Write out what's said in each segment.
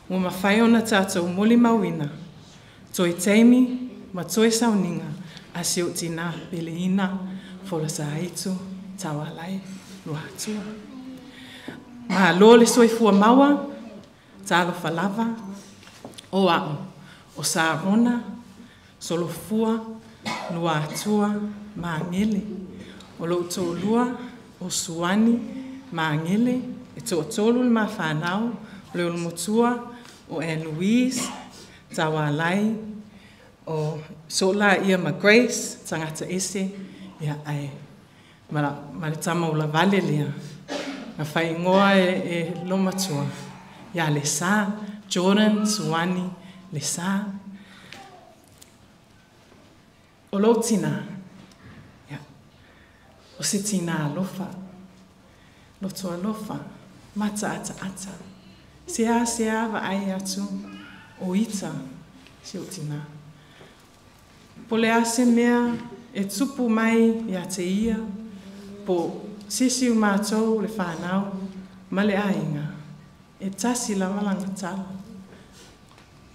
Ua mafai ona tatou molimauina toe taimi ma toe sauniga a si ou tinā peleina Folasaaitu Taualai Luatua. Malo le soifua maua, talofa lava, o a'u o Sarona Solofua Luatua Magele. O lou toalua o Suani Magele, e toatolu le ma fanau, o le olomatua o Anne Louise Taualai, o soolaia ma Grace, tagata ese, ia ae ma le tama ulavale lea, na faaigoa e lomatua ia Lesa, Jordan Suani Lesa. O lou tinā, ia, o se tinā alofa, loto alofa, mata ataata. Se a se a vaai atu o ita si ou tinā. Po le a se mea e tupu mai ia te ia, po sisi o matou le whanau ma le aiga, e tasi lava lana tala.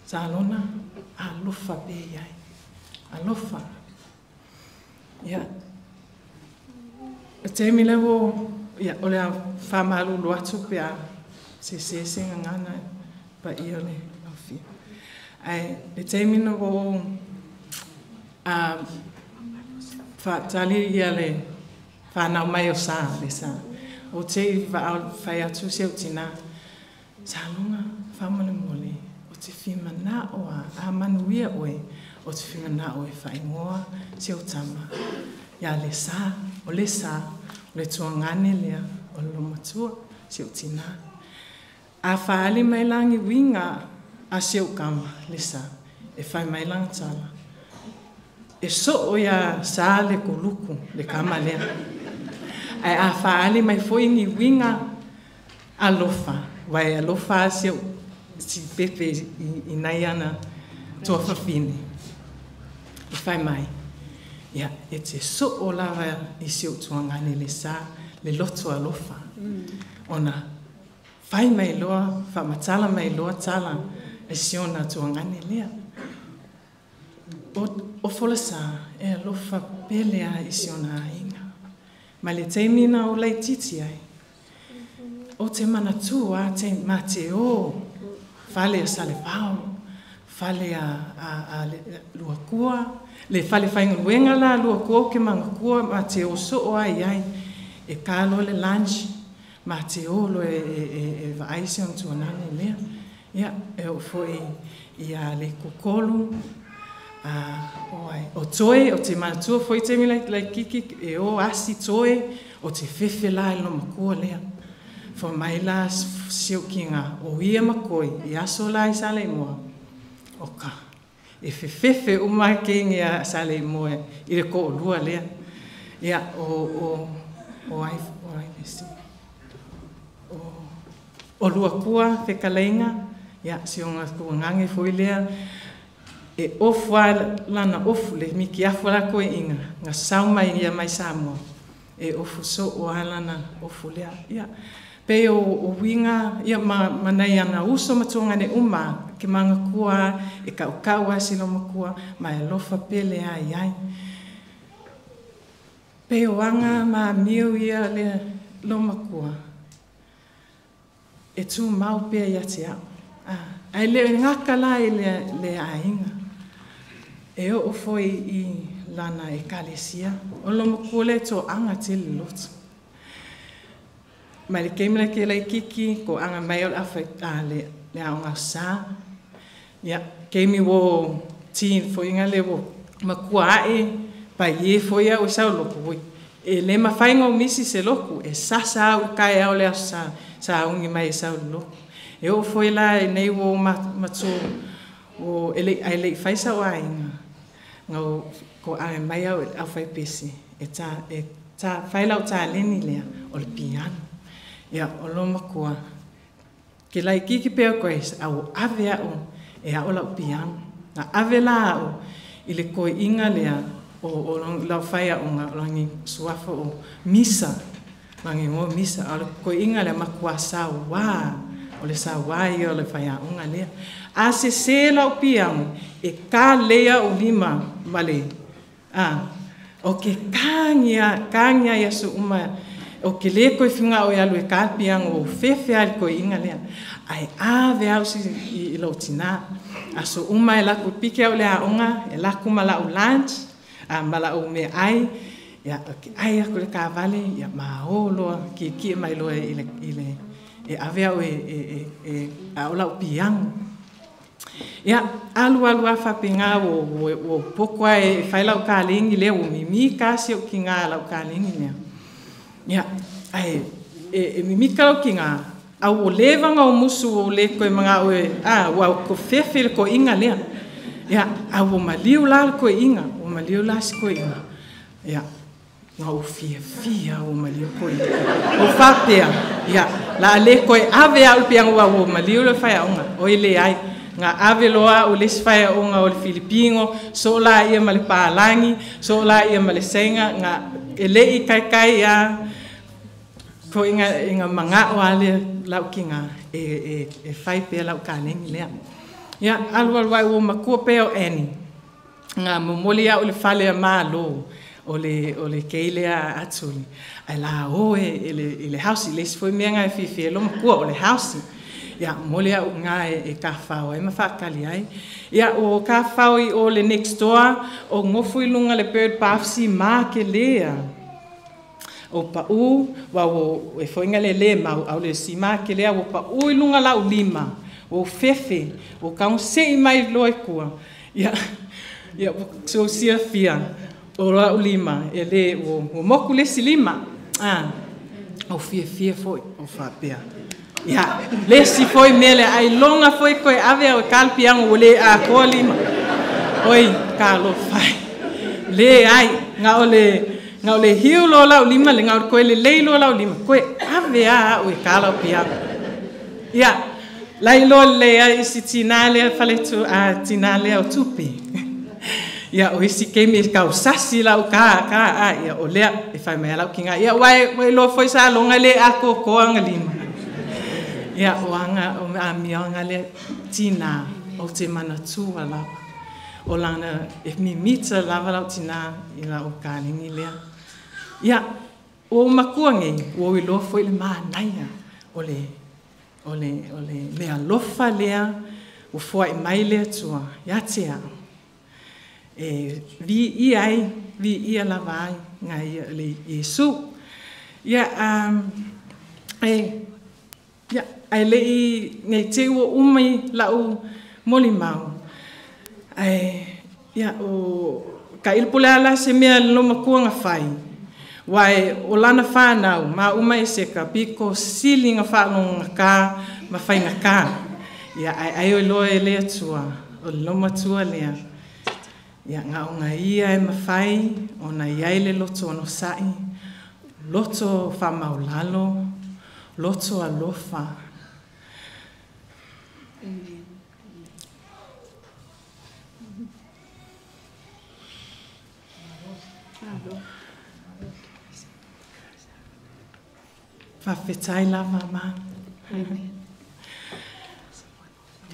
Salona, alofa pe iai. Alofa. Ia, e taimi lea ia, o le a faamalulu atu pe a sese se gagana paia o le laufia. Ae le taimi na ua ou faatali ia le whanau mai o sa, le sa. O te fai atu se o tina, Saloga, faamolemole, o te fia manao a manuia oe, o te fia manao e faaigoa si ou tama. Ia le sa, o le sa, o le tuagane lea, o le lomatua, si ou tina. A faali mai lagi uiga a si ou kama, le sa, e fai mai lana tala. E soo ia sa le kuluku, le kama lea. Ae a faali mai foi ni uiga alofa, vai alofa si ou si pepe i nai ana tuafafine. E fai mai, ia, e te soo lava i si ou tuagane le sa, le loto alofa. Ona fai mai loa, faamatala mai loa tala e si ona tuagane lea. O Folasa e alofa pele a i si ona aiga. Ma le taimi na o laititi ai. O te manatu a te ma te o fale a Salevao, fale a Luakua, le fale whaingaluenga la Luakua o ke mangakua ma te o soo ai ai. E kalo le lunch, ma te o lo e vaai se ona tuanane lea. Ia, e o foi i a le kokolu, o ai, o toe, o te manatua foi te mi lai kiki, e o asi toe, o te fefe la e lo makua lea. Fo mai la siu kinga, o ia makoi, i aso la i sale moa. O ka, e fefefe uma ke a sale moa, i le ko lua lea. Ia, o ai, o ai lesi. O lua kua fekaleinga, ia, si onga kua ngange foi lea, e ofu a lana ofu le miki afu la koe inga, nga sau mai ia mai Samoa, e ofu so o a lana ofu lea. Ia, pe o winga, ia ma nei ana uso matunga ne uma, ke manga kua, e kau kau a silo makua, ma e lofa pele ai ai. Pe o anga ma miu ia le lo makua, e tū mau pea ia te au. Ai le ngaka la i le aiga. E o foi i lana e kalesia. O lo makua le tō anga te le loto. Mai le keimela ke lei kiki, ko anga mai o le awhai, le aonga sa. Ia, keimi wo teen foi inga le wo makua ae, pai e foi au e sau loko woi. E le mawhainga o misi se loko, e sasa au kai au le au sa, sa ungi mai e sau loko. E o foi la e nei wo matu, o e le, ai le whaisa o ainga. Ngau ko ai mai au au whai pesi. E ta whai lau tā leni lea, o le piano. Ia, o lo makua. Ke lai kiki peo Grace, au ave au, e au lau piano. Na ave la au, i le koi inga lea, o lau whai au ngā, o langi suafa o misa. Langi ngo misa, au le koi inga lea makua sa wā. O le sauā ia o le faiaoga lea. A sesē lau piago, e kalei a'u lima ma le o ke kagia kagia i aso uma o ke lē koe figa'o e alu e ka le piago ua ou fefe a i le koe'iga lea. Ae ave a'u i lou tinā. Aso uma e laku piki a'u le aoga, e laku ma la'u lunch, ma la'u mea'ai, ia ou te ai aku le kavale, ia maō loa kiekie mai loa i le i le e ave a'u e ao la'u piago. Ia alu alu a faapegā ua ua poko a e fai la'u kalegi lea ua mimika a si o'u kigā la'u kalegi lea. Ia ae e mimika lau kigā, a ua leva ona ou musu ua ou lē toe maga'o e ua fefe le toe'iga lea. Ia a ua maliu la le toe'iga, ua maliu la si toe'ina. Ia na ou fiafia ua maliu koe'iga. Ou faapea, ia la a lē toe ave a'u le piago ua ua maliu le faiaoga. Oi leai, na ave loa a'u le isi faiaoga o le Filipino, soo laia ma le palagi, soo laia ma le seiga, na e lē'i taitai a fo'iga ina maga'o a lea la'u kigā e fai pea la'u kalegi lea. Ia alu alu ai ua matua pea o Annie na momoli a'u le fale a mālō o le kei lea atuli ae la o e i le hausi le isi foi mea na e fiafia ai matua o le hausi. Ia momoli a'u gā e tafafao ai ma faatali ai. Ia ua tafafao i o le next door o nofo i luga le bird bath simā kelē a o pa'ū ua ua e fo'iga le lē mau a o le simā kelē a ua pa'ū i luga la'u lima ua ou fefe ua tagose'i mai loa i tua. Ia ia ua silafia o la'u lima e lē ua moku le isi lima ou fiafia foi o faapea. Ia le isi foi mea lea ailoga foi toe ave au e ka le piago ua lē atoa lima. Oi talofa e leai na o le hiu loa la'u lima le na o le toe lelei loa la'u lima toe ave a a'u e ka la'u piago. Ia lailoa lelei ai isi tinā lea faletu a tinā lea o tupe. Ia o isi keimi e kausasi la'u ka ka a ia o lea e fai mai la'u kigā ia ua e iloa foi saloga lē atoatoa aga lima. Ia o aga o amioga lea tinā ou te manatua lava o lana e mimita lava la'u tinā i la'u kalegi lea. Ia ua ou makua nei ua ou iloa foi le manaia o le o le o le mealofa lea ua foa'i mai le Atua iā te a'u e viia ai viia lava ai gaia le Iesu. Ia e ia ae le'i nei te ua umi la'u molimau ae ia o taʻilo po o le a la se mea le matua na fai uae o lana fanau ma uma e se ka piko sili na faalogogata ma faigatā. Ia ae ai o iloa e le Atua o le lomatua lea. Ia na ona ia e mafai ona iai le loto onosa'i, loto faamaulalo, loto alofa. Faafetai lava ma.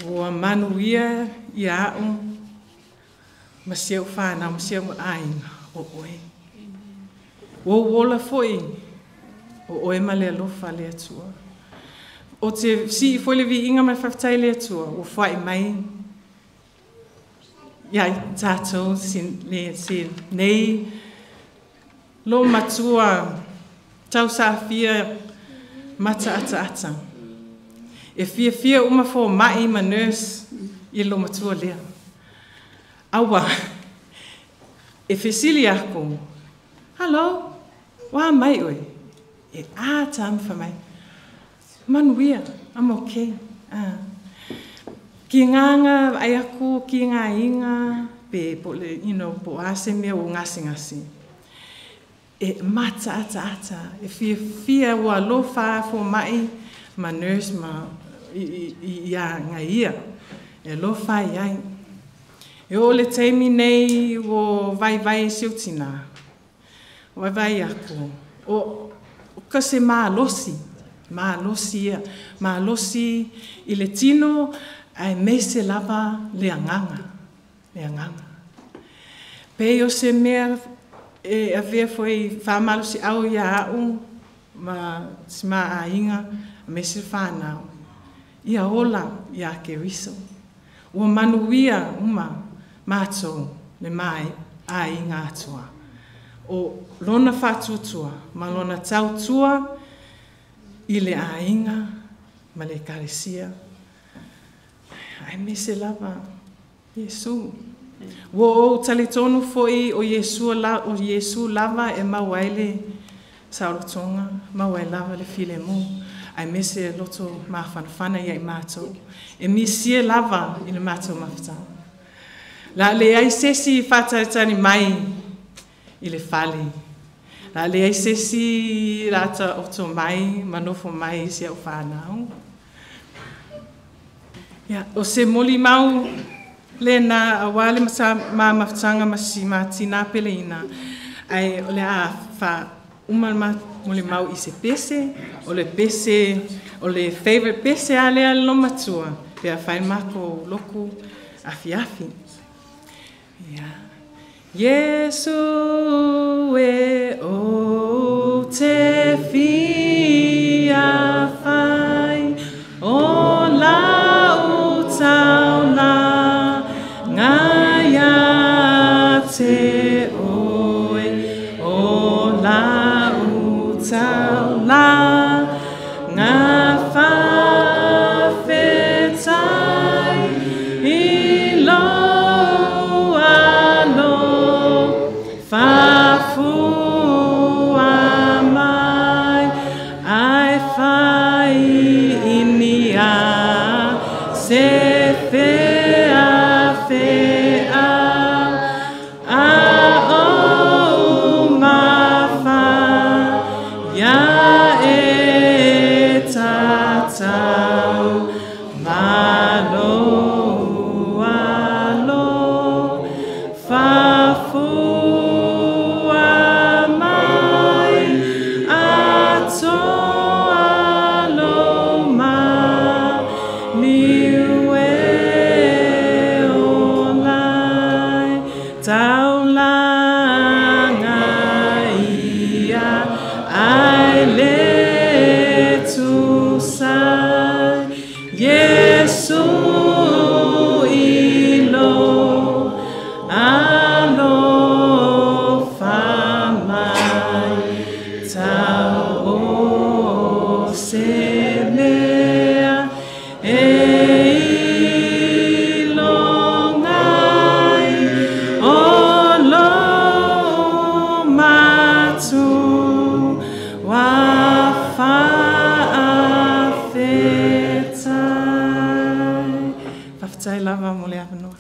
Ua manuia ia a'u ma si ou fanau ma si ou aiga o oe. Ua ou ola foi o oe ma le alofa le Atua. O te si'i foi le viiga ma le faafetai le Atua ua foa'i mai ia i tatou si, le, si nei lo matua tausāfia mataataata. E fiafia uma foma'i ma nurse i lo matua lea. Aua e fesili aku, hello, wa mai oe. E ata ma mai. Manuia, I'm okay. Ah. Ki ngā ai aku, ki ngā inga, pe po le, you know, po ase mea o ngase ngase. E mata ata ata, e fia fia ua alofa fo mai, ma nurse ma i ia ngā ia. E alofa i ai. E o le taimi nei o vai vai se utina. Vai vai aku. O ka se malosi. Malosi ia, malosi i le tino, aemaise lava le agaga, le agaga. Pei o se mea e avea foi faamalosiau ia a'u ma si maaiga aemaise whānau. Ia ola ia Keriso. Ua manuia uma mātou le mai aiga atua. O lona whātuatua, ma lona tautua i le aiga ma le ekalesia. Aemaise lava Iesu. Ua ou talitonu foi o Iesu, o Iesu lava e maua ai le saolotoga, maua ai lava le filemu, aemaise loto mafanafana ia i matou. E misia lava i le matou mafutaga. La leai se isi faatalitali mai i le fale. La leai se isi lata oto mai, ma nofo mai si au whanau. Ia, o se molimau lena auā le ma mafutaga ma si ma tinā peleina. Ae o le a faauma le molimau i se pese, o le pese, o le favorite pese a lea le olomatua, pe a fai makou loku afiafi. Ia. Iesu e ou te fia fai o lau taulaga ia te oe, o lau taulaga faafetai i lou alofa fua mai, ae fai i ni a se feafeau, a ou mafa ia e tatau ma lou alofa fua mai, atoa lou maliu e ola ai, taulaga ia ae le tusa ai, Iesu i lou alofa mai, tau o se mea e iloga ai, o lou matua faafetai. Faafetai lava mo le avanoa.